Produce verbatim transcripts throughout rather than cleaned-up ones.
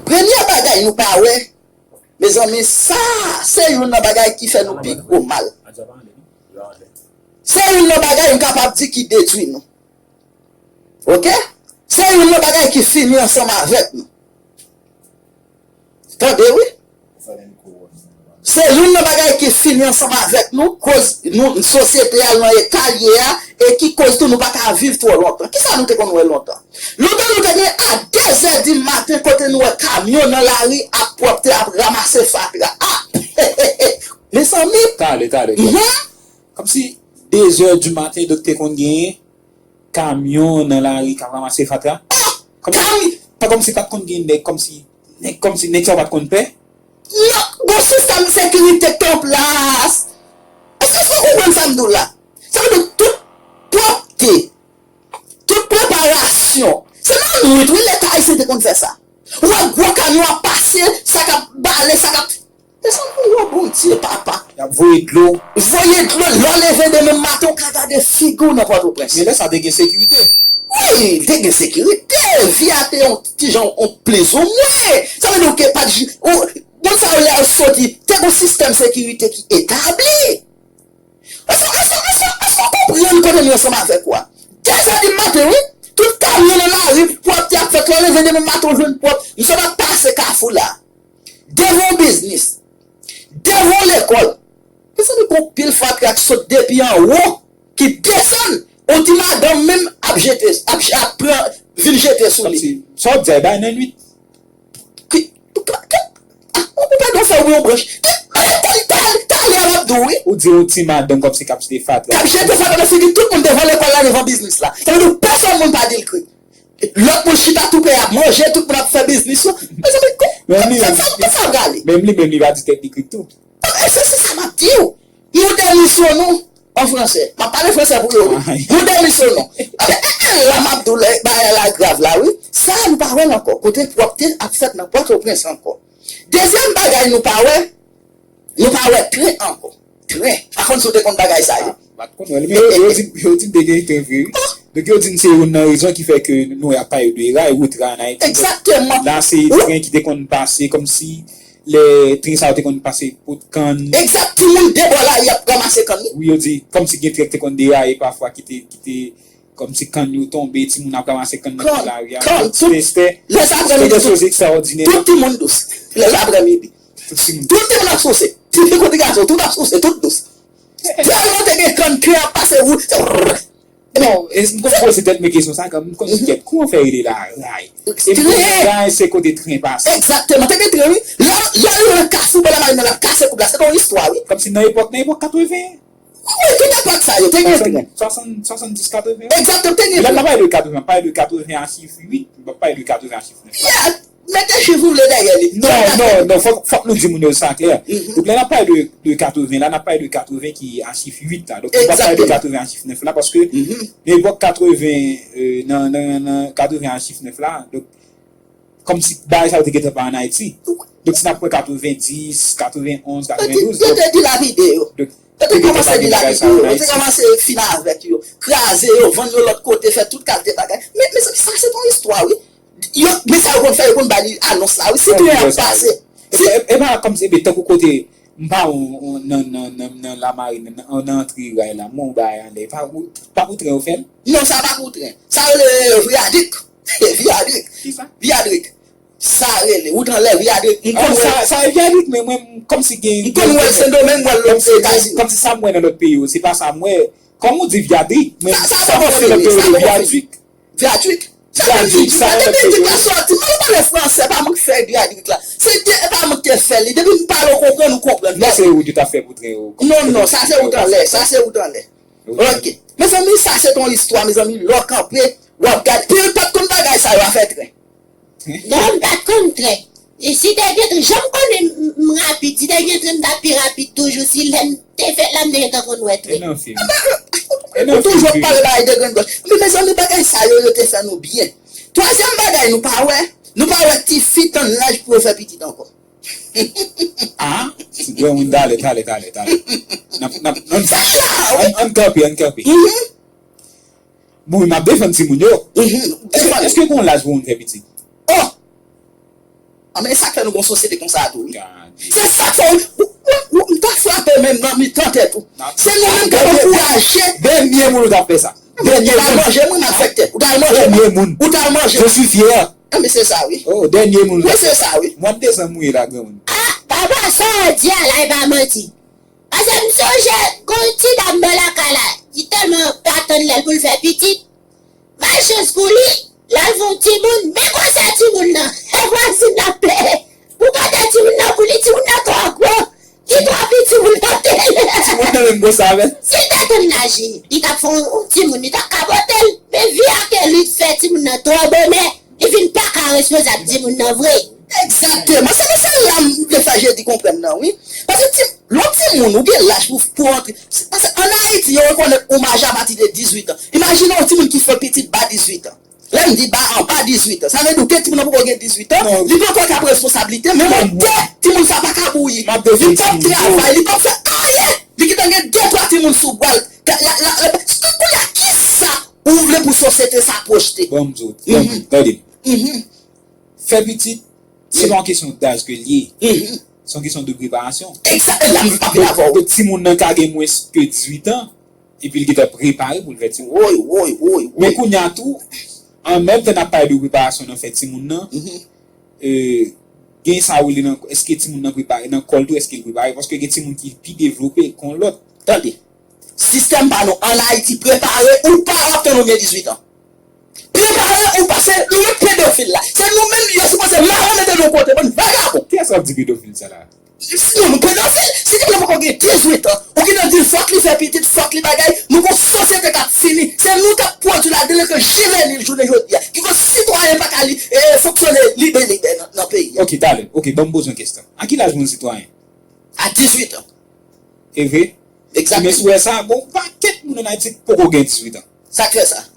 Premye bagay nou pa wè, mezanmi, sa se youn nan bagay ki fè nou pi gwo mal. Se youn nan bagay m kapab di ki detwi nou. Oke? Se youn nan bagay ki fini ansanm avèk nou. Tande, wi. Se youn nan bagay ki fini ansanm avèk nou, koz nou, sosyete a nan eta l ye a, e ki koz tou nou pa ka viv twò lontan. Kisa nou te konn wè lontan? Lontan nou te gen a de zè di maten kote nou wè kamyon nan lari ap pwòpte, ap ranmase fatra. Ah! Mezanmi! Tale, tale. Mhm. Kòmsi de zè di maten, donk te konn genyen kamyon nan lari k ap ranmase fatra. Kòmsi, pa kòmsi pa t konn gen nèg, kòmsi, nèg, kòmsi nèg sa yo pa t konn pè. Non, gon sistèm sekirite k t an plas. Èske, èske w konprann sa m di w la? Sa vle di tout pwòpte, tout preparasyon, se nan nwit, wi, Leta ayisyen te konn fè sa. Ou wè gwo kamyon ap pase, sa k ap bale, sa k ap Mezanmi, o Bondye, papa. Y ap voye dlo. Voye dlo, lè w leve demen maten, w ka gade figi w nan Pòtoprens. Men lè sa te gen sekirite. Wi, te gen sekirite. Vi a te yon ti jan, on plizoumwen. Sa vle di w ke pa t ji-, ou, moun sa yo lè yo soti, te gon sistèm sekirite ki etabli. Èske, èske, èske, èske w konprann kote nou ansanm avèk ou a? De zè di maten, wi. Tout kamyon nan lari, pwòpte ap fèt. Lè w leve demen maten, w jwenn pwòp. Misye ap pase kafou la. Devan yon biznis. Devan yon lekòl. Mezanmi, gon pil fatra k sot depi anwo, ki desann. Yon ti madanm menm ap jete, ap, ap pran, vin jete sou li. Kòmsi, sa w ap di a, e bay nan nwit. Ki, ki, ki, ah, ou pa dwe fè wi yon branch. Ki, bagay tèl, tèl, tèl, y ap ap di w, wi. Ou di yon ti madanm kòmsi k ap jete fatra. K ap jete fatra nan figi tout moun devan lekòl la, devan biznis la. Sa vle di pèsonn moun pa di l krik. Lòt moun chita tou prè, y ap manje, tout moun ap fè biznis yo. Mezanmi, kò-, kòman sa, sa, sa prale? Menm li menm, li pa di tèt li krik tou. E se, se sa m ap di w. Nou demisyone, an fransè. M ap pale fransè pou yo, wi. Nou demisyone. Ebyen, e, e, la m ap di w, lè bagay la grav la, wi. Sa a, nou pa wè l ankò. Kote pwòpte ap fèt nan Pòtoprens ankò. Dezyèm bagay nou pa wè, nou pa wè tren ankò. Tren. Pa konn si w te konn bagay sa yo. Ah, m pa t konn wè l, men yo, yo di, yo di m te gen tren vre, wi. Donk, yo di m se youn nan rezon ki fè ke nou ap pale de ray, wout ray ann Ayiti. Egzakteman. La, se tren ki te konn pase, kòmsi lè tren sa yo te konn pase pot kann. Egzak, timoun de bò lari ap ranmase kann, wi. Wi, yo di, kòmsi gen tren ki te konn deraye pafwa, ki te, ki te, kòmsi kann yo tonbe, timoun ap ranmase kann nan lari a. Kann, tout, lèzaprèmidi, tout, tout timoun dous. Lèzaprèmidi. Tout timoun. Tout timoun ap souse. Tifi kote gason, tout ap souse, tout dous. Tèlman te gen kann, tren ap pase, wou. Non, e, m konn poze tèt mwen kesyon sa, kan m konn di kèt, kouman fè rele la ray? Epi ray se kote tren pase. Egzakteman, te gen tren, wi. Lè, lè yo nan kafou, bò la marina, l ap kase koub la, se te yon istwa, wi. Kòmsi nan epòk, nan epòk katreven. Wi, wi, tout epòk sa yo, te gen tren. Swasann, swasanndis, katreven. Egzakteman, te gen tren. Lè n ap pale de katreven, pale de katreven a chif uit, m p ap pale de katreven a chif nèf. Yeah. Mete chif ou vle dèyè li. Non, non, non, fòk, fòk nou di moun yo sa klè. Mhm. Donk, lè n ap pale de, de katreven la, n ap pale de katreven ki a chif uit la. Donk, nou p ap pale de katreven a chif nèf la, paske nan epòk katreven, euh, nan, nan, nan katreven a chif nèf la, donk, kòmsi bagay sa yo te gentan pa ann Ayiti. Donk, si n ap pran katreven dis, katreven onz, katreven douz, yo te dilapide yo. Yo te kòmanse dilapide yo, yo te kòmanse fin avèk yo, kraze yo, vann yo lòt kote, fè tout kalite bagay. Men, mezanmi, sa se yon istwa, wi. Yo, men sa yo konn fè, yo konn ba li anons la, wi. Si tren ap pase. E, e, e pa kòmsi, ebyen, tankou kote, m pa wè, nan, nan, nan, nan Lamarina, nan, nan antre ray la, m wè yon bagay anlè. Pa pou, pa pou tren yo fè l? Non, sa pa pou tren. Sa yo rele viadik. Viadik. Kisa? Viadik. Sa rele, wout anlè, viadik. M konn wè. Sa, sa e viadik, men mwen, m kòmsi gen. M konn wè l Sendomeng, m wè l lòt Etazini. Kòmsi sa m wè nan lòt peyi yo, se pa sa m wè. Kòm ou di viadik, men sa, sa poko fini, sa poko fini. Viadik. Viadik. Sa vle di, sa depi di pa sòti, mwen pale fransè, pa mwen k fè viadik la. Se de, e pa mwen k te fè li. Depi m pale, w konprann, ou konprann. Non, se wout yo t ap fè pou tren yo. Non, non, sa se wout anlè, sa se wout anlè. Ok. Mezanmi, sa se yon istwa, mezanmi, lè w kanpe, w ap gade. Pil pa t konn bagay sa yo, afè tren. Non, m pa t konn tren. E si te gen tren, jan m konnen m, m rapid, si te gen tren, m t ap pi rapid toujou. Si lè m te fèt la, m te gentan konn wè tren. E nan fim. E nan fim. Ou toujou ap pale bagay de grenn gòch. Men, mezanmi, bagay sa yo, yo te fè nou byen. Twazyèm bagay nou pa wè, nou pa wè tifi tann laj pou yo fè pitit ankò. Ah, ti granmoun, talè, talè, talè, talè. N ap, n ap, n ap, ann kanpe, ann kanpe. Mhm. Bon, wi, m ap defann timoun yo. Mhm. Èske, èske gen yon laj pou moun fè pitit? Oh! Anben, e sa k fè nou gon sosyete konsa a tou, wi. Se sa k fè, wi, wi, wi, m ta frape menm nan mitan tèt ou. Se nou menm k ap ankouraje. Dènye moun ou t ap fè sa. Dènye moun. Ou t al manje m, wi, malfektè. Ou t al manje m. Dènye moun. Ou t al manje m. Je suis fier. Anben, se sa, wi. Oh, dènye moun. Wi, se sa, wi. Mwen m desann mouye la, granmoun. Ah, papa, sa w di a la, e pa manti. Paske m sonje, gon ti dam nan lakay la, li tèlman pa tann lè l pou l fè pitit. Malchans pou li, l al fè yon timoun, men gwosè timoun nan, e vwazin nan ap plede pou pote timoun nan pou li, timoun nan twò gwo, li twò piti pou l pote l. Timoun nan menm gwo sa avè l. Si l ta tann laj li, li t ap fè yon timoun, li t ap ka pote l, men vi a ke li fè timoun nan twò bonè, li vin pa ka responsab timoun nan vre. Egzakteman. Se pou sa la m vle fè Jedi konprann nan, wi. Paske ti, lè yon timoun ou gen laj pou, pou antre. Se, paske ann Ayiti, yo rekonèt ou maje apati de dizuit an. Imajine yon timoun ki fè pitit ba dizuit an. Lè m di ba an, ba dizuit an. Sa vle di ou gen timoun nan poko gen dizuit an, li poko ka pran responsablite, men yon de timoun sa pa ka bouyi. Li p ap travay, li p ap fè anyen. Li gentan gen de, twa timoun sou bra l. Kounye a, kisa ou vle pou sosyete sa pwojte? Ban m di w, ban m, tande. Fè pitit, se pa yon kesyon daj ke l ye. Se yon kesyon de preparasyon. Egzakteman, m anpil avè w. Donk, timoun nan ka gen mwens ke dizuit an, epi l gentan prepare pou l fè timoun. Woy, woy, woy, woy. Men kounye a tou, an menm tan n ap pale de preparasyon nan fè timoun nan, e, gen sa ou rele nan, èske timoun nan prepare nan kò l tou, èske l prepare? Paske gen timoun ki pi devlope ke yon lòt. Tande, sistèm pa nou ann Ayiti prepare ou pa w ap tann ou gen dizuit an. Prepare ou pase nou menm pedofil la. Se nou menm yo sipoze mare mete nou kote, bann vagabon. Kiyès w ap di pedofil sa la? Si nou, nou pedofil, si timoun nan poko gen dizuit an, ou gentan di l fòk li fè pitit, fòk li bagay, nou gon sosyete k ap fini. Se nou k ap pwodui la delenkan jivenil jounen jodi a, ki fè sitwayen pa ka li, e, fonksyone libelibè nan, nan peyi a. Ok, talè. Ok, ban m poze yon kesyon. A ki laj moun sitwayen? A dizuit an. E vre? Egzakteman. Men si w wè sa, gon pakèt moun ann Ayiti ki poko gen dizuit an. Sa k fè sa?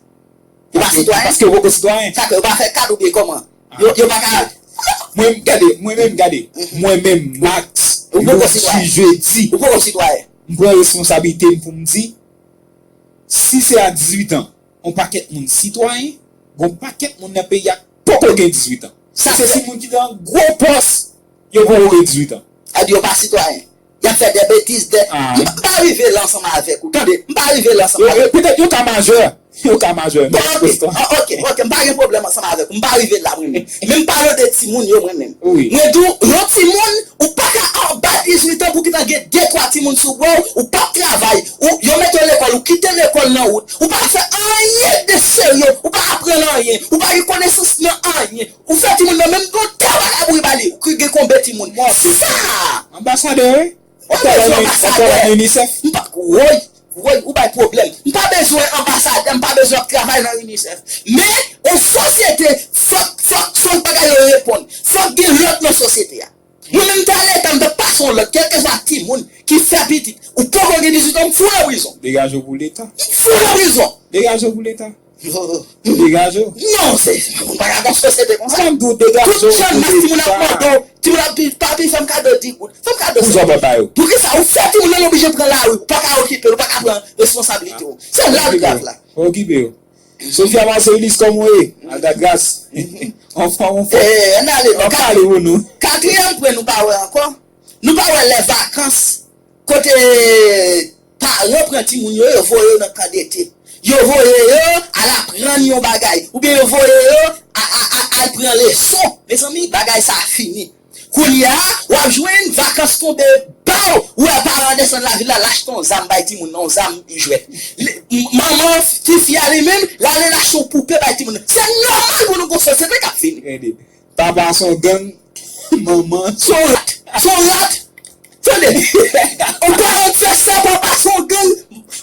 Yo pa sitwayen? Paske yo poko sitwayen. Sa k fè yo pa fè kad oubyen kòman? Yo, yo pa ka. Mwen, gade, mwen menm, gade. Mwen menm, Max, ou poko sitwayen. Jodi, ou poko sitwayen. M pran responsablite m pou m di, si se a dizuit an, yon pakèt moun sitwayen, gon pakèt moun nan peyi a poko gen dizuit an. Sa se timoun ki nan gwo pòs, yo poko gen dizuit an. Sa di yo pa sitwayen. Y ap fè de betiz, de, m pa, m pa rive la ansanm avèk ou. Tande, m pa rive la ansanm avèk ou. Petèt yo ka majè. Yo ka majè. Bon, ok, ok, m pa gen pwoblèm ansanm avèk ou. M pa rive la mwen menm. Men m pale de timoun yo mwen menm. Mwen di w, yon timoun, ou pa ka anba dizuit an pou gentan gen de, twa timoun sou bra w, ou p ap travay, ou, yo mete w lekòl, ou kite lekòl nan wout, ou pa fè anyen de serye, ou pa aprann anyen, ou pa gen konesans nan anyen, ou fè timoun nan menm gon tan pa ka boure ba li, ou gen konbe timoun. Sa! Anbasadè, wi. Ou pa bezwen anbasadè. Ou pa, woy, woy, ou bay pwoblèm. M pa bezwen anbasadè, m pa bezwen ap travay nan UNICEF. Men, yon sosyete, fòk, fòk, fòk bagay yo reponn. Fòk gen lòd nan sosyete a. Mwen menm, m ta leta, m t ap pase yon lòd, kèlkeswa timoun ki fè pitit, ou poko gen dizuit an, m fout w nan prizon. Degaje w pou leta. M fout w nan prizon. Degaje w pou leta. Degaje w. Non, se, m pa ka gon sosyete konsa. Sa m di w, degaje w pou leta. Tout jan mas timoun ap mande w, timoun ap di, "Papi, fè m kado dis goud. Fè m kado san goud." Poukisa w pa ba yo? Poukisa ou fè timoun nan oblije pran lari, ou pa ka okipe l, ou pa ka pran responsablite w? Se la l grav la. Okipe yo. Sofia Marcellus, kòman w ye? Alta gras. Anfòm, anfòm. Eh, ann ale non. Ann pale pou nou. Katriyèm pwen nou pa wè ankò. Nou pa wè lè vakans, kote paran pran timoun yo, yo voye yo nan kan dete. Yo voye yo al aprann yon bagay. Oubyen yo voye yo a, a, a, al pran leson. Mezanmi, bagay sa fini. Kounye a, w ap jwenn vakans tonbe, baw, ou wè paran an desann lavil la, l achte yon zam bay timoun nan, yon zam jwèt. Li, m-, manman ti fi a li menm, l ale l achte yon poupe bay timoun nan. Se nòmal pou nou gon sosyete k ap fini. Gade, papa se yon gang, manman se yon rat. Se yon rat. Tande. Yon paran fè sa, papa se yon gang,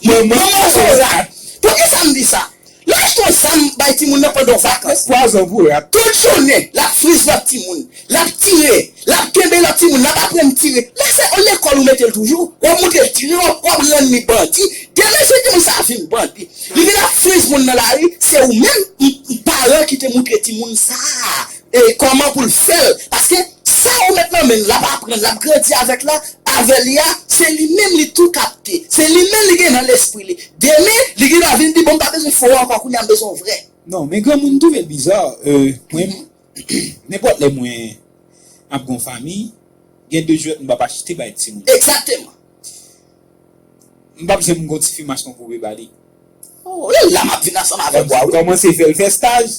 manman se yon rat. Poukisa m di sa? Lè l achte yon zam bay timoun nan pandan yon vakans. Pwazon pou rat. Tout jounen, l ap friz vant timoun. L ap tire. L ap kenbe lòt timoun. L ap aprann tire. Lè se lekòl ou mete l toujou, w ap montre l tire, w ap, w ap rann li bandi. Demen, se timoun sa a vin bandi. Li vin ap friz moun nan lari, se ou menm, m, m, paran ki te montre timoun sa a, e kòman pou l fè l. Paske sa ou met nan men l, l ap aprann, l ap grandi avèk la, avè li a, se li menm li tou kapte. Se li menm li gen nan lespri li. Demen, li gen dwa vin di, "Bon, m pa bezwen fo ankò, kounye a m bezwen yon vrè." Non, men granmoun, m twouve l biza. Euh, mwen, nenpòt lè mwen, m ap gen yon fanmi, gen de jwèt m p ap achte bay timoun. Egzakteman. M p ap janm gen yon tifi m achte yon poupe ba li. Oh, e la m ap vin ansanm avèk ou a, wi. Kòmanse fè l fè staj.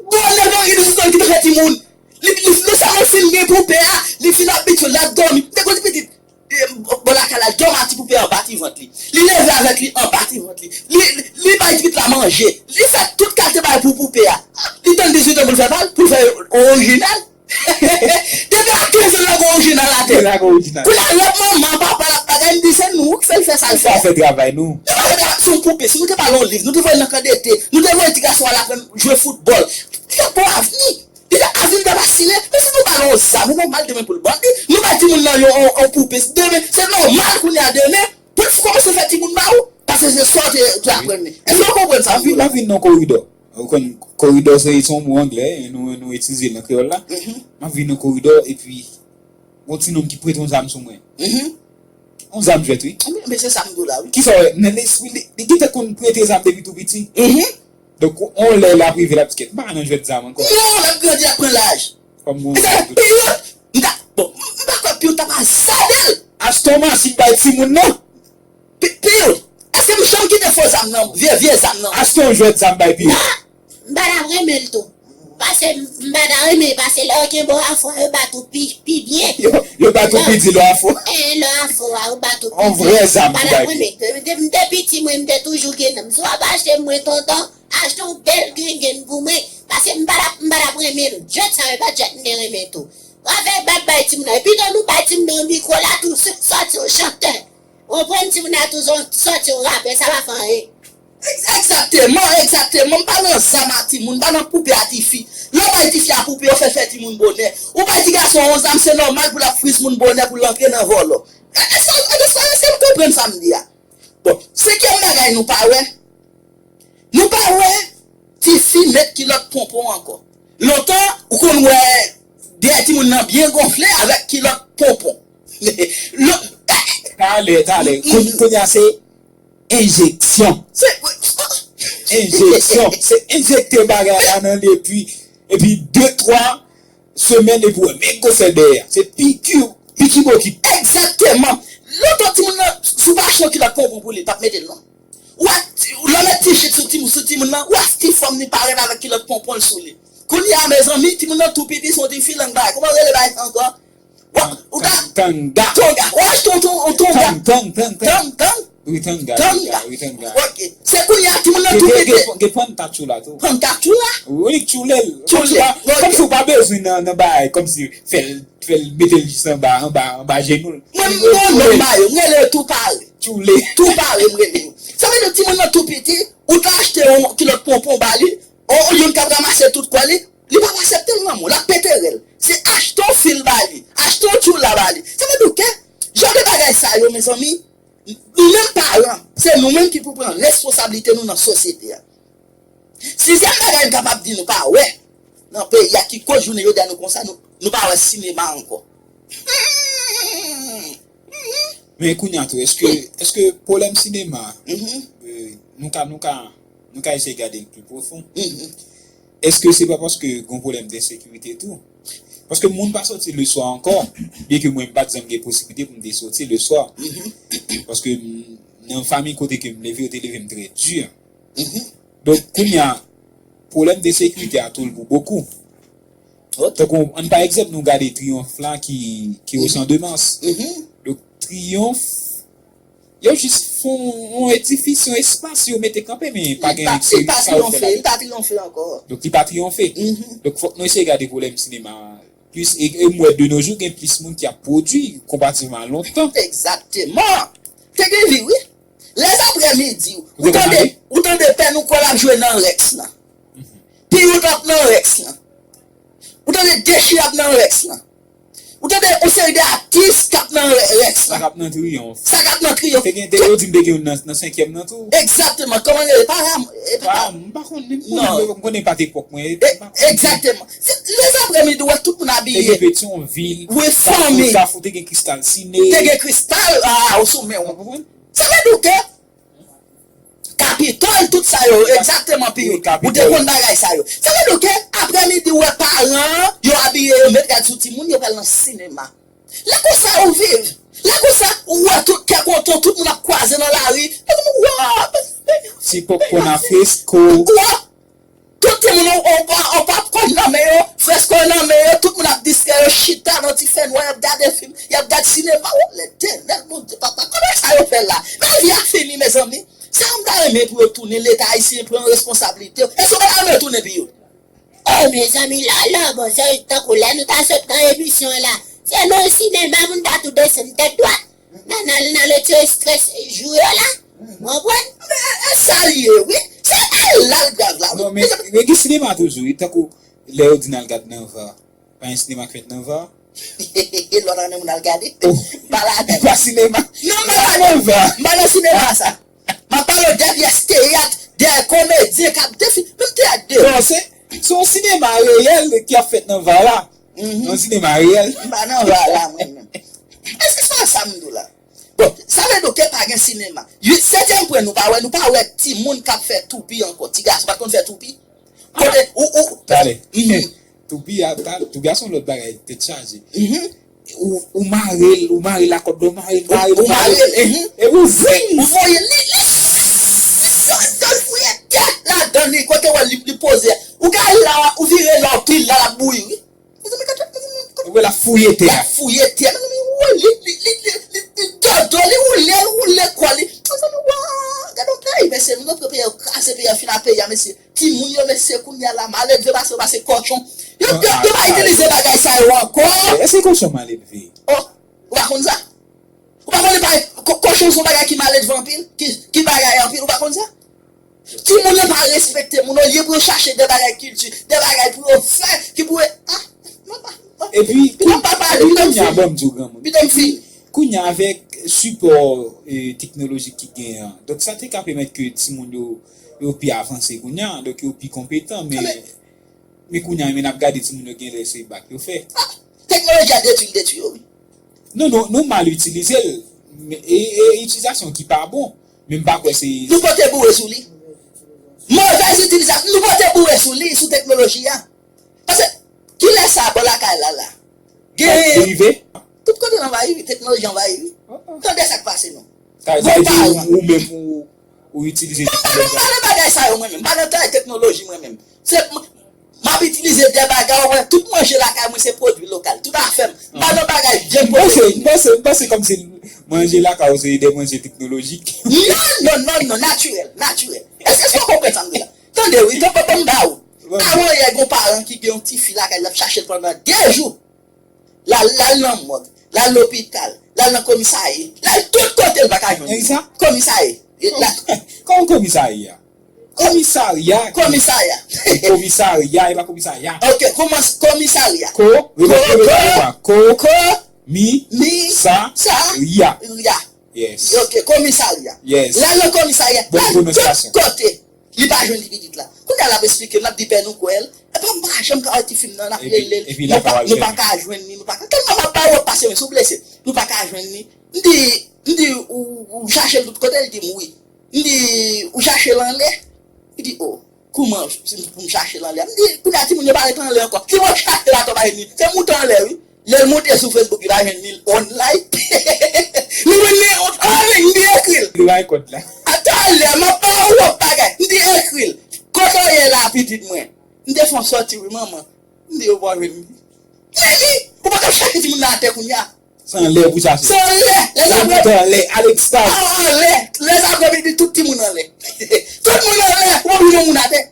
Bon, lè nou gen sou ki te fè timoun. Li, li, non sèlman l fin gen poupe a, li fin abitye l ap dòmi. M te konn di pitit, eh, bò lakay la, dòmi a ti poupe a anba ti vant li. Li leve avèk li anba ti vant li. Li, li, li bay ti pitit la manje. Li fè tout kalite bagay pou poupe a. Li tann dizuit an pou l fè pa l, pou l fè orijinal. Depi a trèz an, l lage orijinal atè. L lage orijinal. Kounye a, lòt manman, papa l ap bagay, m di se nou ki fè l fè sa l fè. Nou pa fè travay nou. Nou pa fè travay, se yon poupe. Si nou te ba l yon liv, nou te voye l nan kan dete, nou te voye ti gason an al aprann jwe foutbòl. Li t ap gen yon avni. Li t ap, avni l t ap asire. Men si nou ba l yon zam, e nòmal demen pou l bandi. Nou bay timoun nan yon, yon, yon poupe. Demen, se nòmal kounye a demen pou l kòmanse fè timoun ba ou. Paske se sa w te, te aprann li. Èske w konprann sa m di w la? M ap vin nan koridò. Ou konn koridò se, se yon mo anglè, e nou, nou itilize l nan kreyòl la. M ap vin nan koridò, epi yon ti nonm ki prete yon zam sou mwen. Yon zam jwèt, wi. Ebyen, se sa m di w la, wi. Kisa w wè? Nan lespri li, li gentan konn prete zam depi tou piti. Donk, yon lè l ap rive, l ap di kèt, m pa nan jwèt zam ankò. Non, l ap grandi, l ap pran laj. Kòm mwen. E sa fè Piyot, m ta, bon, m, m pa kwè Piyot ta pa zade l. Achte yon machin bay timoun nan. Pi-, Piyot, èske m janm kite fo zam nan, vye, vye zam nan? Achte yon jwèt zam bay Piyot. M pa t ap renmen l tou. Paske m pa ta renmen, paske lè yo kenbe w afwa, yo bat ou pi, pi byen. Yo, yo bat ou pi di lè w afwa. E, lè w afwa, yo bat ou pi byen. On vrè zam pou bay pi. M pa t ap renmen. De, de, m te piti, mwen, m te toujou gen nan m. Si w ap achte mwen tonton, achte yon bèl grengen pou mwen. Paske m pa t ap, m pa t ap renmen l. Jwèt sa yo, e pa jwèt m te renmen tou. W ap fè bat bay timoun nan. Epi tou, nou bay timoun nan mikwo la tou, sòti yon chantè. Ou konprann, timoun nan tou sòti yon rapè, sa pa fè anyen. Egzakteman, egzakteman. M pa nan zam a timoun, m pa nan poupe a tifi. Lè w bay tifi a poupe, w fè l fè timoun bonè. Ou bay ti gason an yon zam, se nòmal pou l ap friz moun bonè, pou l antre nan vòlò. E, e, sa, e, sa, èske m konprann sa m di a? Bon, senkyèm bagay nou pa wè. Nou pa wè tifi met kilòt ponpon ankò. Lontan, ou konn wè dèyè timoun nan byen gonfle avèk kilòt ponpon. Lon- Talè, talè. Kounye, kounye a se enjeksyon. Se enjeksyon. Se enjekte bagay la nan li epi, epi de, twa semèn epi w wè men gwosè dèyè a. Se piki, piki bokit. Egzakteman. Lontan timoun nan, si w pa achte yon kilòt ponpon pou li, l p ap mete l non. Ou wè, lè w met ti jip sou timoun, sou timoun nan, ou wè ti fanm li parèt avèk kilòt ponpon l sou li. Kounye a, mezanmi, timoun nan tou piti, se yon ti filang bagay. Kòman yo rele bagay sa ankò? Ou ta- Tanga. Tonga. Ou achte yon ton- yon tonga. Tang, tang, tang, tang. Tang, tang. Wi, tanga, tanga, wi, tanga. Ok. Se kounye a, timoun nan tou pete. Gen, gen, gen pantatchoula tou. Pantatchoula? Wi, tchoule l. Tchoule. Kòmsi w pa, kòmsi w pa bezwen nan, nan bagay, kòmsi fè l, fè l mete l jis anba, anba, anba jenou l. Mwen, m gon non m ba yo, m rele yo tou pare. Tchoule. Tou pare, m rele yo. Sa vle di timoun nan tou piti, ou ta achte yon kilòt ponpon ba li, yon, yon youn k ap ranmase tout kò li, li p ap aksepte l lanmou, l ap pete rèl. Se achte yon fil ba li, achte yon tchoula ba li. Sa vle di ke jan de bagay sa yo, mezanmi, nou menm paran, se nou menm ki pou pran responsablite nou nan sosyete a. Sizyèm bagay m kapab di nou pa wè nan peyi a ki koz jounen jodi a nou konsa, nou, nou pa wè sinema ankò. Men kounye a tou, èske, èske pwoblèm sinema, euh, nou ka, nou ka, nou ka eseye gade l pi pwofon? Èske se pa paske gen yon pwoblèm de ensekirite tou? Paske moun pa soti leswa ankò, byen ke mwen m pa t janm gen posiblite pou m te soti leswa. Paske m, nan fanmi kote ke m leve, yo te leve m trè di. Donk, kounye a, pwoblèm de sekirite a tou l pou bokou. Tankou, ann pa egzanp, nou gade Triyonf la ki, ki o Chan de Mas. Donk, Triyonf, yo jis fè yon edifis, yon espas, yo mete kanpe, men pa gen sekirite sa yo fè la. Li pa triyonfe ankò. Donk, li pa triyonfe. Donk, fòk nou eseye gade pwoblèm sinema a plis, e, e m wè de nos jours, gen plis moun ki ap pwodui konparativman a lontan. Egzakteman. Te gen vi, wi. Lèzaprèmidi, ou tande, ou tande pè nou kwè l ap jwe nan Rex lan. Piyot ap nan Rex lan. Ou tande Dechire ap nan Rex lan. Ou tande yon seri de atis k ap nan Rex lan. Sa k ap nan Triyonf. Sa k ap nan Triyonf. Te gen, te, yo di m te gen youn nan, nan senkyèm nan tou. Egzakteman. Kòman l rele? Param, e pa Param. M pa konn menm, m konnen pa t epòk mwen. Egzakteman. Lèzaprèmidi, ou wè tout moun abiye. Te gen Petyonvil, wi, fanmi. Kafou, te gen Kristal Sine. Te gen Kristal, a, ou sou men w. Sa vle di ke Kapitòl, tout sa yo, egzakteman, Piyo. Ou te konn bagay sa yo. Sa vle di ke aprèmidi, ou wè paran an, yo abiye, yo met rad sou timoun, yo pral nan sinema. Lè konsa ou viv. Lè konsa ou wè tout kè kontan, tout moun ap kwaze nan lari. Lè konsa ou wè. Ti popkòn a fresko. Ou wè. Tout timoun, on, on, on popkòn nan men yo, fresko nan men yo, tout moun ap distrè yo, chita nan ti fènwa, y ap gade fim, y ap gad sinema. O Letènèl, Bondye, papa, kòman sa yo fè la? Men vi a fini, mezanmi. Sa m ta renmen pou yo tounen, Leta ayisyen pran responsablite yo. Èske w pa ta renmen yo tounen, Piyo? Oh, mezanmi, Lolo, bon, se tankou lè nou ta sot nan emisyon la. Se nan sinema pou n ta tou desann tèt dwat. Nan, nan, nan retire strès jou yo la. Ou konprann? Men, e, e sa l ye, wi. Se, e la l grav la, wi. Non, men, men gen sinema toujou, wi. Tankou lè yo di n al gad nan va. Pa gen sinema k fèt nan va. Lòt ane moun al gade. Oh. M pa ladan. Pa sinema. Non, m pa ladan. Nan va. M pa nan sinema sa. M ap pale w de pyès teyat, de komedyen k ap defi, menm teyat de. Non, se, se yon sinema reyèl ki ap fèt nan va la. Mhm. Yon sinema reyèl. M pa nan va la, mwen menm. Èske se pa sa m di w la? Bon, sa vle di ke pa gen sinema. Uit, setyèm pwen, nou pa wè, nou pa wè timoun k ap fè toupi ankò. Ti gason pa t konn fè toupi. Kote, ou, ou, talè. Mhm. Toupi a, ta, toupi a se yon lòt bagay, tèt chaje. Mhm. Ou, ou mare l, ou mare l ak kòd, ou mare l, mare l, ou mare l. Mhm. E ou ving! Ou voye li, li, li, li fouye tè ladan li, kote wè li, li poze. Ou gade la, ou vire la, ou pil la, l ap bouyi, wi. Mezanmi, gade, mezanmi, gade. Ou wè l ap fouye tè a. L ap fouye tè a, mezanmi, wè, li, li, li, li, li, li dodo, li woule, li woule kò li. Mezanmi, wa, gade yon peyi, mesye, nou pran peyi, kraze peyi, fini peyi a, mesye. Timoun yo, mesye, kounye a la, maledve pase yo pase kòchon. Yo, yo, yo pa itilize bagay sa yo ankò. Èske kòchon maledve? Oh, ou pa konn sa? Ou pa konn pa, kò-, kòchon se yon bagay ki maledve anpil, ki, ki bagay anpil, ou pa konn sa? Timoun yo pa respekte moun, olye pou yo chache de bagay kilti, de bagay pou yo fè, ki pou yo, ah, non, non, non. Epi, pito m pa pale, pito m fini. Pito m fini. Kounye a, avèk sipò, e, teknolojik ki genyen an, donk, sa te ka pèmèt ke timoun yo, yo pi avanse kounye a, donk, yo pi konpetan, men, men kounye a, men n ap gade timoun yo genlè se bak yo fè. Ah, teknoloji a detwi l, detwi yo, wi. Non, non, nou mal itilize l. Men, e, e itilizasyon ki pa bon. Men m pa kwè se. Nou pote boure sou li. Movèz itilizasyon, nou pote boure sou li, sou teknoloji a. Paske, kilè sa bò lakay la, la? Gen. Li rive? Tout kote l anvayi, wi, teknoloji anvayi, wi. Tande sa k pase, non. Sa vle di ou, ou menm, ou, ou itilize teknoloji. M pa nan bagay sa yo, mwen menm. M pa nan travay teknoloji, mwen menm. Se, m, m ap itilize de bagay, ou wè, tout manje lakay mwen se pwodui lokal. Tout afè m. M pa nan bagay vye pwodui. M panse, m panse, m panse kòmsi manje lakay ou se de manje teknolojik. Non, non, non, non, natirèl, natirèl. Èske, èske w konprann sa m di la? Tande, wi, tande, ban m ba ou. Avan yè, gon paran ki gen yon tifi lakay, l ap chache l pandan de jou. L al, l al nan mòg, l al lopital, l al nan komisarya, l al tout kote l pa ka jwenn li. Komisarya. L al. Kòman komisarya? Komisarya. Komisarya. Komisarya, e pa komisarya. Ok, kòman komisarya? Ko, repete, repete. Ko, ko, ko, mi, mi, sa, sa, rya. Rya. Yes. Ok, komisarya. Yes. L al nan komisarya, l al tout kote. Li pa jwenn ti pitit la. Kounye a l ap esplike m, l ap di pè nou kwè l. Epa m pa janm ka wè ti fi m nan, n ap rele l. Nou pa, nou pa ka jwenn li, nou pa ka. Tèlman m ap ba w pase, men si w blese, nou pa ka jwenn li. M di, m di, ou, ou chache l tout kote, li di m wi. M di, ou chache l anlè? Li di, o, kouman pou m chache l anlè? M di, kounye a timoun yo pa ret anlè ankò. Timoun chache l atò pa jwenn li. Se moute anlè, wi. Lè l moute sou Facebook, li pa jwenn ni online. Li jwenn ni online, li ekri l. Li bay kòd la. Atalè, m ap ba w yon bagay. M di ekri l. Kote w ye la, pitit mwen? M te fè yon sòti, wi, manman. M di yo pa jwenn li. Men li, ou pa ka chache timoun nan atè kounye a. Se anlè pou chache. Se anlè. Lèzaprè. Anlè, Alexa. A, anlè. Lèzaprè, li di tout timoun anlè. Tout moun anlè, ou pa jwenn yon moun atè.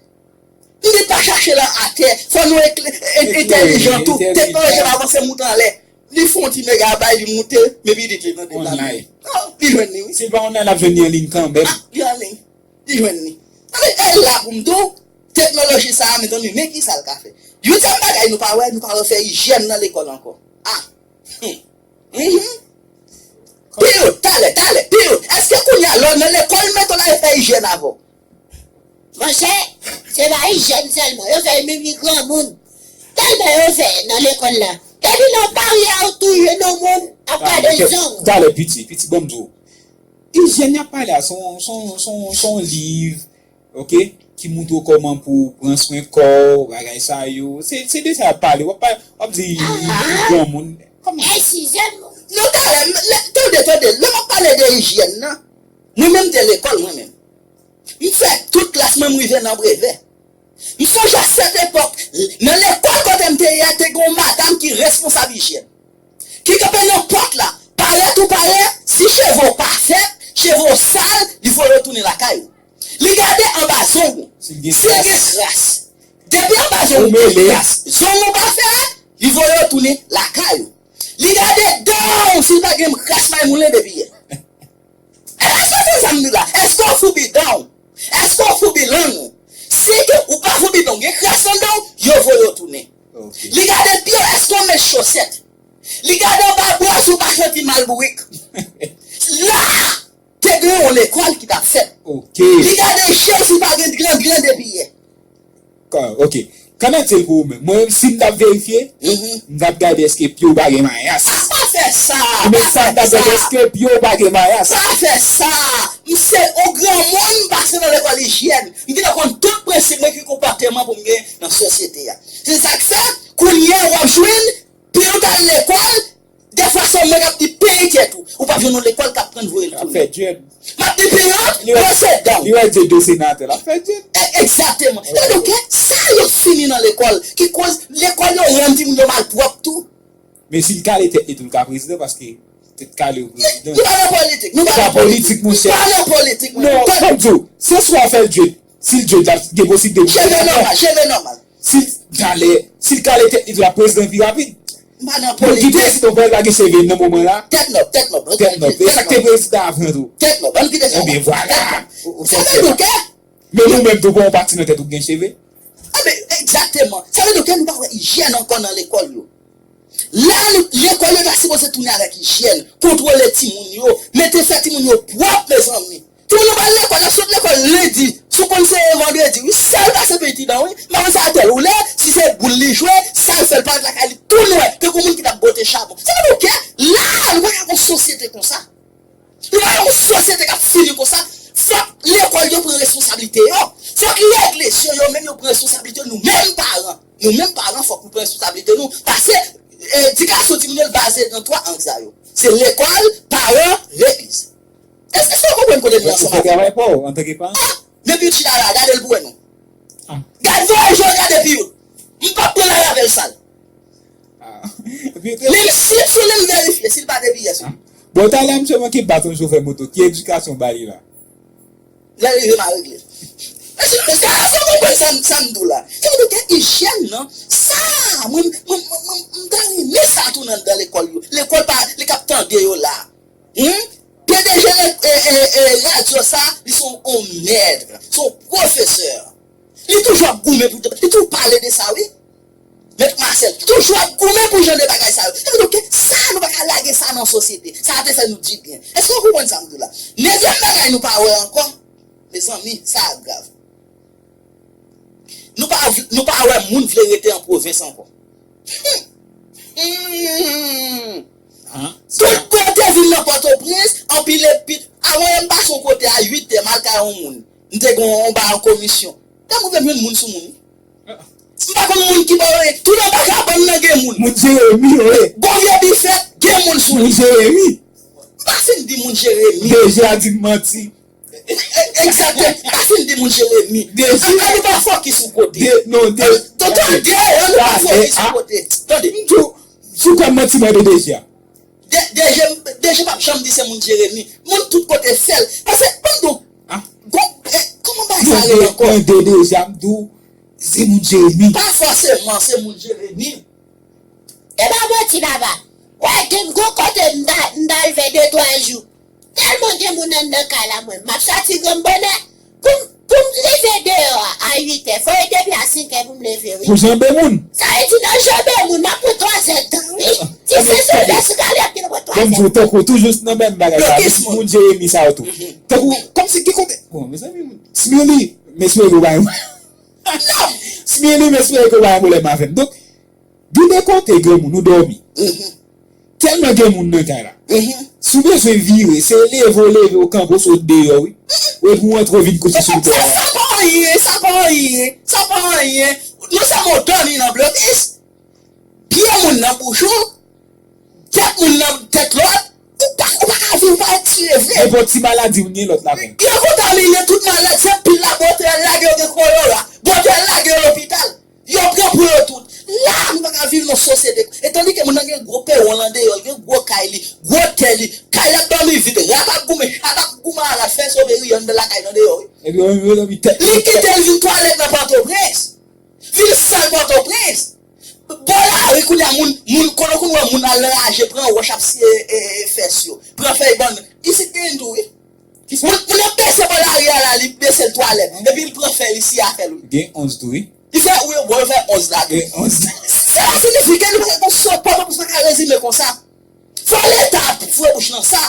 M di pa chache l atè, fò nou ekle-, en-, entèlijan tou. Entèlijan. Teknoloji ap avanse, moute anlè. Li fè yon ti mega bay, li moute, men pitit li nan deplase. Online. Non, li jwenn li, wi. Si l pa online, l ap jwenn li an liy kanmenm. A, li an liy. Li jwenn li. Anben, e la pou m di w, teknoloji sa a, mezanmi, men kisa l ka fè. Uityèm bagay nou pa wè, nou pa wè fè ijyèn nan lekòl ankò. A. Hmm. Mhm. Piyo, talè, talè, Piyo. Èske kounye a, lè w nan lekòl, mèt w la fè ijyèn avè w? Monchè, se pa ijyèn sèlman, yo fè menm li granmoun. Tèlman yo fè nan lekòl la. Depi nan baryè ou tou jwenn yon moun ap gade zong. Talè, piti, piti, ban m di w. Ijyèn y ap pale a, se yon, se yon, se yon, se yon liv, oke, ki montre w kòman pou w pran swen kò w, bagay sa yo. Se, se de sa y ap pale. W ap, pa- w ap di, li granmoun. Kòman? Ey, Ijyèn. Non, talè, m- lè- tande, tande, lè m ap pale de ijyèn nan, mwen menm m te lekòl, mwen menm. M fè tout klas mwen, m rive nan brevè. M sonje a sèt epòk, nan lekòl kote m te ye a, te gen yon madanm ki responsab ijyèn. Ki kanpe nan pòt la, parèt ou pa parèt, si cheve w pa fèt, cheve w sal, li voye w tounen lakay ou. Li gade anba zong ou, si l gen kras. Depi anba zong ou gen kras, zong ou pa fèt, li voye w tounen lakay ou. Li gade dan w, si l pa gen kras, may moulen depi yè. Èske w konprann sa m di la? Èske w foubi dan w? Èske w foubi lang ou? Si ke ou pa foubi dan w, gen kras anndan w, yo voye w tounen. Li gade pye w, èske w met chosèt? Li gade anba bra w, si w pa santi mal bourik. La! Te gen yon lekòl ki t ap fèt. Li gade je w, si pa gen grenn grenn depi yè. Ka- Ok. Kanmentyèl pou ou menm. Mwen, si m t ap verifye, m t ap gade èske pye w pa gen mayas. A, pa fè sa! Ou menm, pa sa m t ap gade, èske pye w pa gen mayas. Pa fè sa! M se yon granmoun, m pase nan lekòl ijyèn. M gentan konn tout prensip mwen ki konpòteman pou m gen nan sosyete a. Se sa k fè, kounye a w ap jwenn, pye w t al lekòl, dèfwa se yon moun k ap di peye tèt ou. Ou p ap jwenn yon lekòl k ap pran l voye l tounen. Ap fè djèd. M ap di pye w, yo se dan w. Li wè djèd yo senatè, l ap fè djèd. E- Egzakteman. Sa vle di ke sa yo fini nan lekòl, ki koz lekòl yo rann timoun yo malpwòp tou. Men si l kale tèt li tou, l ka prezidan, paske tèt kale yo prezidan. Nou pa nan politik. Nou pa nan politik, monchè. Nou pa nan politik, non, fò m di w, se swa w fè l djèd. Si l djèd, l ap gen posiblite pou cheve nòmal, cheve nòmal. Si l kale, si l kale tèt li tou, l ap prezidan pi rapid. M pa nan politik. Ki prezidan, pa gen cheve nan moman la? Tèt nòb, tèt nòb. Tèt nòb. E sa k te prezidan avan tou? Tèt nòb. Ann kite sa. Ebyen, vwala. Ou- ou- Sa vle di ke Men nou menm tou, pa yon pati nan tèt ou gen cheve? Ebyen, egzakteman. Sa vle di ke nou pa wè ijyèn ankò nan lekòl yo. La, nou- lekòl yo ta sipoze tounen avèk ijyèn, kontwole timoun yo, mete fè timoun yo pwòp, mezanmi. Timoun yo pral lekòl, y ap sot lekòl lendi, si w konn se vandredi, wi, sèl pase peye ti dan, wi. M pa konn sa atèl woule, si se boul li jwe, sa l fè, l parèt lakay li tou nwè, tankou moun ki t ap bwote chabon. Sa vle di ke la, nou pa ka gen yon sosyete konsa. Nou pa yon sosyete k ap fini konsa. Fòk lekòl yo pran responsablite yo. Fòk legliz yo, yo menm yo pran responsablite yo. Nou menm paran, nou menm paran, fòk nou pran responsablite nou. Paske edikasyon timoun yo baze nan twa ang sa yo. Se lekòl, paran, legliz. Èske, èske w konprann kote nou ansanm avè m? Ou fè travay pa w antanke paran? Ah! Men pi chita la, gade l pou wè non. Ah. Gad vwaye jòl, gade pi yo. M p ap pran l avè l sal. Ah. Menm si m sou li, m verifye si l pa depi yè sou li. Bon, talè misye manke bat yon chofè moto. Ki edikasyon w ba li la? Lè l rive, m a regle l. Èske, èske, èske w konprann sa m, sa m di w la? Sa vle di ke ijyèn nan, sa, mwen, mwen, mwen, mwen, m ta renmen sa tounen anndan lekòl yo. Lekòl pa, li k ap tande yo la. Hmm? P D G e, e, e, radyo sa, li se yon, yon mèt, se yon pwofesè. Li toujou ap goumen pou, li toujou pale de sa, wi. Mèt Masèl, toujou ap goumen pou jan de bagay sa yo. Sa vle di ke sa, nou pa ka lage sa nan sosyete. Sa te fè nou di byen. Èske w konprann sa m di w la? Nevyèm bagay nou pa wè ankò, mezanmi, sa a grav. Nou pa, nou pa wè moun vle rete an pwovens ankò. Hmm. Hmm. Tout kote vin nan Pòtoprens, anpile pit. Avan yè m pase yon kote a uit è, m al kay yon moun. M te gen yon bagay an komisyon. Lè m rive m jwenn moun sou moun. M pa konn moun ki bò yo ye. Tout anba kabann nan gen moun. Moun Jeremi yo ye. Bon vye bifèt, gen moun sou li. Moun Jeremi. M pa fin di moun Jeremi. D G a di m manti. E- e- Egzakteman. M pa fin di moun Jeremi. D G. An nou pa fokis sou kote. De- non, de- An- Tande, an nou pa fokis sou kote. Tande. M tou, sou kòm manti mwen de D G a. De- D G, D G p ap janm di se moun Jeremi. Moun tout kote fè l. Paske, ban m di w, gon- e, kòman bagay sa rele ankò? Mwen de- mwen de- D G a m di w, se moun Jeremi. Pa fòseman, se moun Jeremi. E pa manti, papa. Wè, gen gon kote m ta, m t al fè de twa jou. Tèlman gen moun anndan kay la, mwen, m ap sòti granm bonè. Pou m, pou m rive deyò a, a uit è, fò e depi a senk è pou m leve, wi. Pou janbe moun? Sa vle di nan janbe moun, m ap pran twa zè tan, wi. Ti se sou lè sou gade ap gen twa zè tan. Bon, m di w, tankou toujou nan menm bagay la, moun Jeremi sa yo tou. Tankou, kòmsi ki kote, bon, mezanmi, Smiley, men Smiley ou bay mwen. Smiley, men Smiley ou bay mwen pwoblèm avè m. Donk, gen de kote granmoun ou dòmi. Tèlman gen moun nan kay la. Si w bezwen vire, se leve w leve, w kanpe w sot deyò, wi. Ou epi w antre w vin kouche sou kò a. Sa pa anyen, sa pa anyen, sa pa anyen. Nou sèlman w dòmi nan blokis. Pye moun nan bouch ou, tèt moun nan tèt lòt, ou pa, ou pa ka viv, ou pa respire vre. Nenpòt ti maladi moun gen lòt la menm. Yo kontamine tout maladi, se pil la bòtèl lage yo gen kolera, bòtèl lage yo lopital. Yo pran pou yo tout. La, nou pa ka viv nan sosyete. E tandike moun nan gen gwo pewon l andeyò, l gen gwo kay li, gwo tè li, kay l ap dòmi vit, rat ap goumen, chat ap goumen, al ap fè soveri anndan lakay l andeyò, wi. Epi yo, yo, yo, yo, tèt. Li kite l vin twalèt nan Pòtoprens. Vil sal Pòtoprens. Bò lari kounye a moun, moun, kote kounye a moun al raje, pran wòch ap siye e, e, fès yo. Pran fèy bannann. Isit gen tou, wi. Moun, moun ap bese bò lari a la, li bese l twalèt. Epi l pran fèy, li siye afè l, wi. Gen onz tou, wi. Li fè, wi, bon, yo fè onz la tou. Gen onz. Sa siyifi ke nou pa ka konstwi, Pòtoprens pa ka rezime konsa. Fò Leta foure bouch nan sa.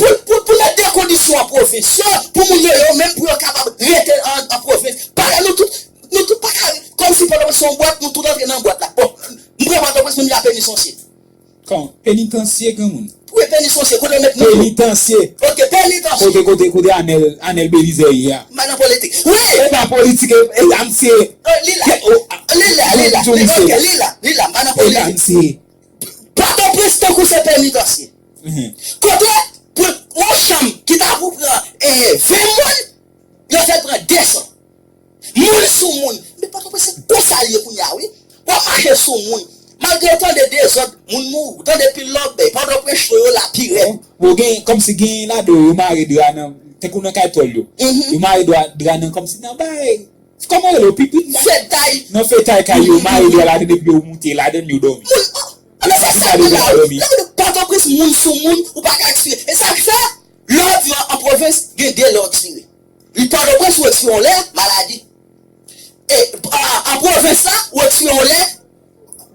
Pou, pou, pou mete kondisyon an pwofesyon, pou moun yo, yo menm, pou yo kapab rete an, an pwofes-, paske nou tout, nou tout pa ka, kòmsi pandan se yon bwat, nou tout antre nan bwat la. Bon, m pran Pòtoprens, menm jan Penitansye. Kòman? Penitansye, granmoun? Wi, Penitansye, kote yo met moun yo. Penitansye. Ok, Penitansye. Kote, kote, kote Anèl, Anèl Belizè ye a? M pa nan politik. Wi! E pa politik, e, e la, m se. Oh, li la. Li la, li la. Ok, li la, li la. M pa nan politik. E la, m se. Pòtoprens tankou se Penitansye. Kote pou yon chanm ki ta pou pran, eh, ven moun, yo fè l pran de san. Moun sou moun. Men Pòtoprens se konsa l ye kounye a, wi. W ap mache sou moun. Malgre w tande dezòd, moun mouri. W tande pil lòbèy. Pòtoprens cho yo la pi rèd. Bon, gen, kòmsi gen ladan yo, yo mare dra nan, tankou nan kay tòl yo. Yo mare dra, dra nan kòmsi nan bay. Kòman yo rele yo? Pipit la? Fetay. Nan fetay kay yo, mare dra ladan epi yo moute ladan yo dòmi. Moun, oh, ah, men se sa m di la, wi. Lè w di Pòtoprens moun sou moun, ou pa ka eksplike. E sa k fè, lè w di an pwovens, gen de lè w ekspire. Li Pòtoprens ou ekspire yon lè, maladi. E, a, an pwovens la, ou ekspire yon lè,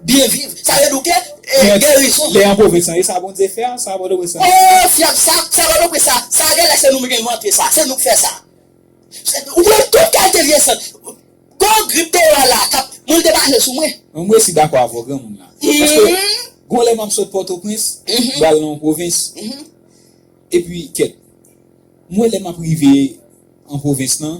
byen viv. Sa vle di ke, e, gerizon. Lè an pwovens lan, e sa Bondye fè a, sa Pòtoprens lan. Oh, fyèb sa, sa Pòtoprens sa, sa genlè se nou menm ki envante sa, se nou k fè sa. Ou pran tout kalite vye sant. Gon grip te la la, k ap, moun te mache sou mwen. Mwen, mwen si dakò avè w, granmoun la. Paske, gon lè m ap sot Pòtoprens, m pral nan yon pwovens. Epi, kèt, mwen, lè m ap rive an pwovens lan,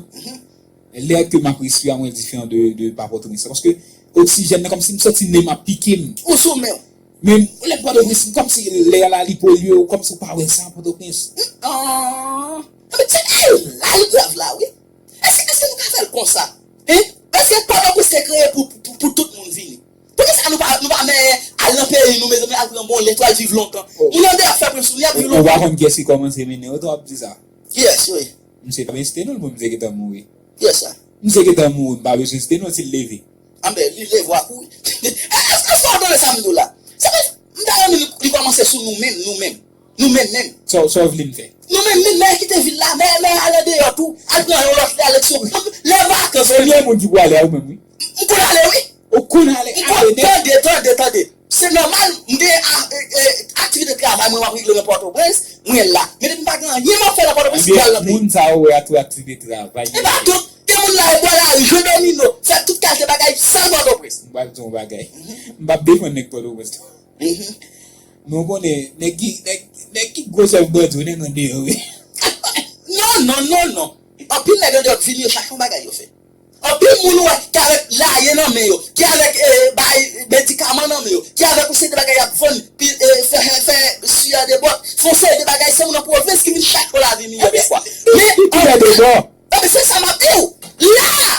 lè ke m ap respire a, mwen diferan de, de pa Pòtoprens lan. Paske, oksijèn nan, kòmsi m santi nen m ap pike m. Ou sou men w. Men, lè m Pòtoprens, kòmsi lè a la, li polye, kòmsi w pa wè sa, Pòtoprens. Ah. Anben, se, e la l grav la, wi. Èske, èske nou ka fè l konsa? Hein? Èske Pòtoprens te kreye pou, pou, pou tout moun vini? Poukisa nou pa, nou pa men al nan peyi nou, mezanmi, al pran bon len tou, al viv lontan? Moun andeyò ap fè prens sou li, ap viv lontan. Ou pa konn kiyès ki kòmanse mennen yo tou, w ap di sa. Kiyès, wi? Misye pa gen site non, l bon, misye gentan mouri. Kiyès sa? Misye gentan mouri, m pa bezwen site non, si l leve. Anben, li leve w a kouri. Èske, èske w tande sa m di w la? Se pa, m ta renmen li, li kòmanse sou nou menm, nou menm. Nou menm menm. Sa, sa w vle m fè? Nou menm menm, men kite vil la, men, men al andeyò tou, al pran yon lòt lè, al sou lè vakans. Premye moun ki pou ale a ou menm, wi. M konn ale, wi. Ou konn ale, m konn ale nèt. Tande, tande, tande. Se nòmal, m gen a, e, e, aktivite travay mwen, m ap regle nan Pòtoprens, mwen la. Men depi m pa gen anyen m ap fè nan Pòtoprens, m pral nan peyi. Ebyen, moun sa yo wè a tou aktivite travay yo fè. E pa tout, gen moun la yo bò lari, jwe domino, fè tout kalite bagay, sal Pòtoprens. M pral di w yon bagay. M p ap defann nèg Pòtoprens. Men w konnen, nèg ki, nèg, nèg ki gwo chèf bandi yo, nèg andeyò, wi. Non, non, non, non. Anpil nèg andeyò k vini, yo chache yon bagay yo fè. Anpil moun ou wè ki avèk laye nan men yo, ki avèk, eh, bay medikaman nan men yo, ki avèk yon seri de bagay y ap vann, pi, eh, fè, fè, fè siyè de bòt, fè yon seri de bagay, se moun nan pwovens ki vin chache yon lavi miyò dèfwa. Men, ki koulè de bò? Anben, se sa m ap di w. La!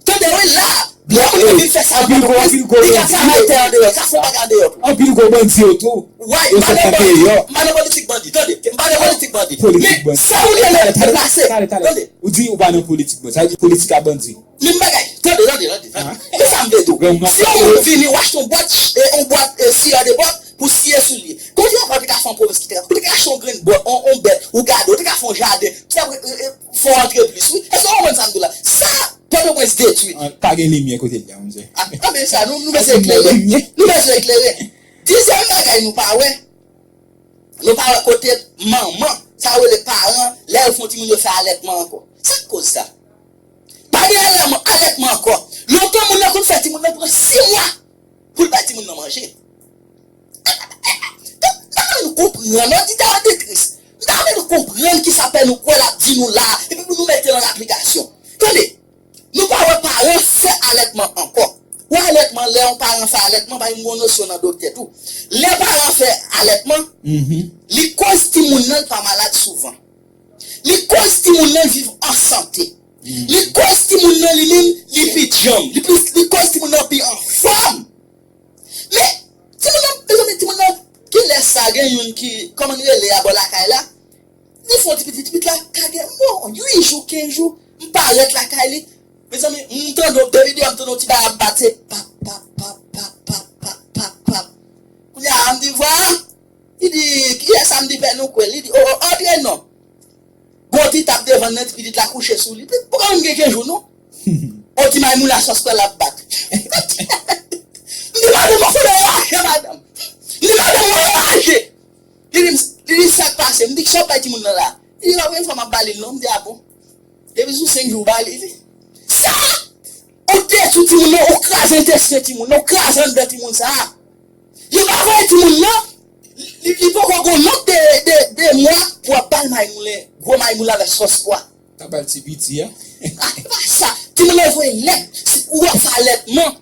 Tande, wi, la! Lè moun nan vin fè sa nan Pòtoprens, li ka travay tè andeyò, li ka fè yon bagay andeyò tou. Anpil gwo bandi yo tou. Wi, m pa nan bandi, m pa nan politik bandi, tande, m pa nan politik bandi. Men, sa moun yo lè deplase, tande. Ou di ou pa nan politik bandi, sa vle di politik a bandi. Menm bagay, tande, tande, tande, tande. Men sa m vle di w. Si yon moun vini, w achte yon bwat, eh, yon bwat, eh, siyè de bòt pou siye sou li. Konbyen fwa w te ka fè yon pwovens ki te ka, ou te ka achte yon grenn bòt, yon, yon bèt, ou gade, ou te ka fè yon jaden, ou te ka, eh, eh, fè yon antrepris, wi. Èske w konprann sa m di w la? Sa, Pòtoprens detwi. Ah, pa gen limyè kote l ye a, monchè. Ah, ah, men sa, nou, nou bezwen eklere. Nou bezwen eklere. Dezyèm bagay nou pa wè, nou pa wè kote manman, sa yo rele paran, lè yo fè yon timoun yo fè alètman ankò. Sa k koz sa? Pa gen alètman, alètman ankò. Lontan moun nan konn fè timoun nan pran sis mwa pou l bay timoun nan manje. Nan nou konprann, oditè, odit-, aktris. M ta renmen nou konprann kisa Pè Noukwèl ap di nou la, epi pou nou mete l an aplikasyon. Tande, nou pa wè paran fè alètman ankò. Ou wè alètman, lè yon paran fè alètman, pa yon bon nosyon nan doktè tou. Lè paran fè alètman, li koz timoun nan pa malad souvan. Li koz timoun nan viv an sante. Li koz timoun nan li menm, li pi djanm. Li, plis, li koz timoun nan pi anfòm. Men, timoun nan, mezanmi, timoun nan, kilè sa gen youn ki, kòman n rele a bò lakay la? Li fè yon ti pitit, pitit la ka gen, bon, uit jou, kenz jou, m parèt lakay li. Mezanmi, m tande w, depi deyò, m tande yon ti bagay ap bat, se pap, pap, pap, pap, pap, pap, pap, pap. Kounye a, m di, vwa, li di, kiyès sa? M di, Pè Noukwèl. Li di, o, o, antre non. Gon ti tap devan nan, ti pitit la kouche sou li. Poukò m gen kenz jou non? O ti Maymoula sòs kwè l ap bat. M di, madanm, mwen fè raje, madanm. M di, madanm, mwen raje. Li di, m- li di, sa k pase? M di, kisa w bay timoun nan la? Li di, pa premye fwa m ap ba li l non. M di, a bon. Depi sou senk jou w ba li, li. Sa! Ou detwi timoun nan, ou kraze entesten timoun nan, ou kraze anndan timoun sa a. Yo pa voye timoun nan, li, li poko gon nonb de, de, de mwa pou ap ba l Maymoula, gwo Maymoula avèk sòs pwa. T ap ba l ti piti a. A, e pa sa. Timoun nan voye lèt, si ou ap fè alètman.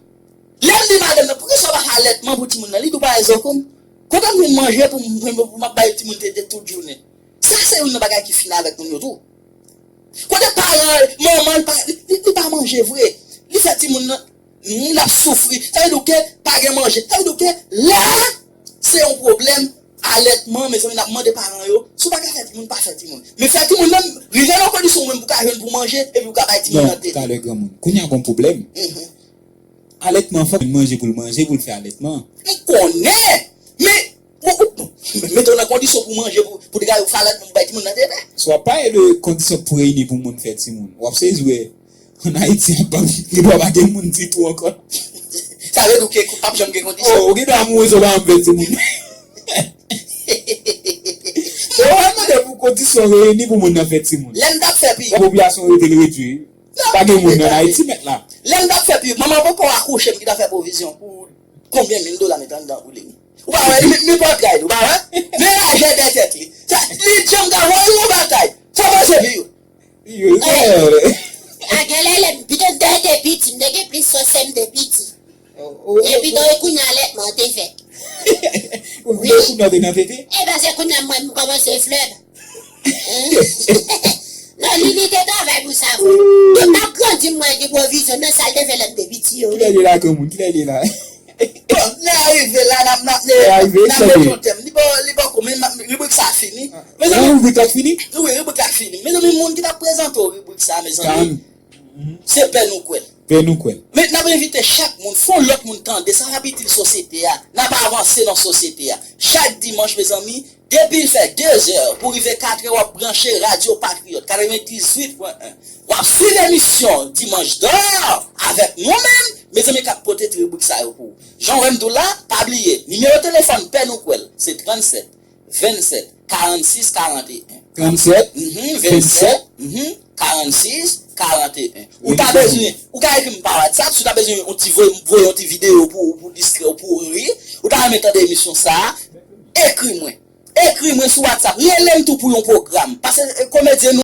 Lè m di madanm nan, poukisa w pa fè alètman pou timoun nan? Li di w pa rezon kon. Kontan m vin manje pou m, pou m, pou m ap bay timoun tete tout jounen. Sa se youn nan bagay ki fini avèk moun yo tou. Kote paran, manman, li pa, li, li, li pa manje vre. Li fè timoun nan, moun ap soufri. Sa vle di w ke pa gen manje. Sa vle di w ke la, se yon pwoblèm alètman, mezanmi, n ap mande paran yo, si w pa ka fè timoun, pa fè timoun. Men fè timoun menm, rive nan kondisyon ou menm pou w ka jwenn pou manje, epi w ka bay timoun nan tete. Non, talè granmoun. Kounye a gon pwoblèm. Alètman, fòk moun manje pou l manje, pou l fè alètman. M konnen, men, ou, ou, mete w nan kondisyon pou manje, pou, pou te ka fè alètman, pou bay timoun nan tete. So, w ap pale de kondisyon pou reyini pou moun fè timoun. W ap sezi wè, ann Ayiti, ap gen dwa pa gen moun ditou ankò. Sa vle di w ke p ap janm gen kondisyon. Oh, ou gen dwa mouri si w pa janm fè timoun. Yo mande pou kondisyon reyini pou moun nan fè timoun. Lè n t ap fè pi. Popilasyon rete l redui. Pa gen moun nan Ayiti mèt la. Lè m t ap fè pib, manman poko akouche m ki ta fè pwovizyon pou konbyen mil dola met anndan pou li. Ou pa wè, li, li pòtray li, ou pa wè? Men lajè dèyè tèt li. Sa, li janm ka voye yon batay. Sa pase pi yo. Yo, a genlè lè m pito dèyè te piti, m te gen plis chans lè m te piti. E pito e kounye a alètman te fèt. Ou vle kounye a te nan tete? E paske kounye a mwen m kòmanse flèb. Non, li, li te travay pou sa vre. Tout ap grandi, m wè gen pwovizyon nan sa l te fè lè m te piti yo. Kilè li la, granmoun? Kilè li la? Bon, lè a rive la, n ap, n ap, n ap met yon tèm. Li pa, li pa kòmen, ribrik sa fini. Mezanmi, ribrik la fini? Wi, ribrik la fini. Mezanmi, moun ki t ap prezante w ribrik sa, mezanmi. Se Pè Noukwèl. Pè Noukwèl. Men n ap envite chak moun, fè yon lòt moun tande, sa ap itil sosyete a. N ap avanse nan sosyete a. Chak dimanch, mezanmi, depi l fè de zè pou rive kat è, w ap branche Radyo Patriyòt katrevendizuit pwen en. W ap swiv emisyon Dimanche d'Or avèk nou menm, mezanmi, k ap pote ti ribrik sa yo pou ou. Jan w wè m di w la, pa bliye, nimewo telefòn Pè Noukwèl, se trannsèt vennsèt, karannsis, karanteyen. Trannsèt, vennsèt, karannsis, karanteyen. Ou ta bezwen, ou ka ekri m pa WhatsApp, si w ta bezwen yon ti voye, voye yon ti videyo pou, pou distrè w, pou w ri, ou ta renmen tande emisyon sa a, ekri mwen. Ekri mwen sou WhatsApp, rele m tou pou yon pwogram. Paske, eh, komedyen nou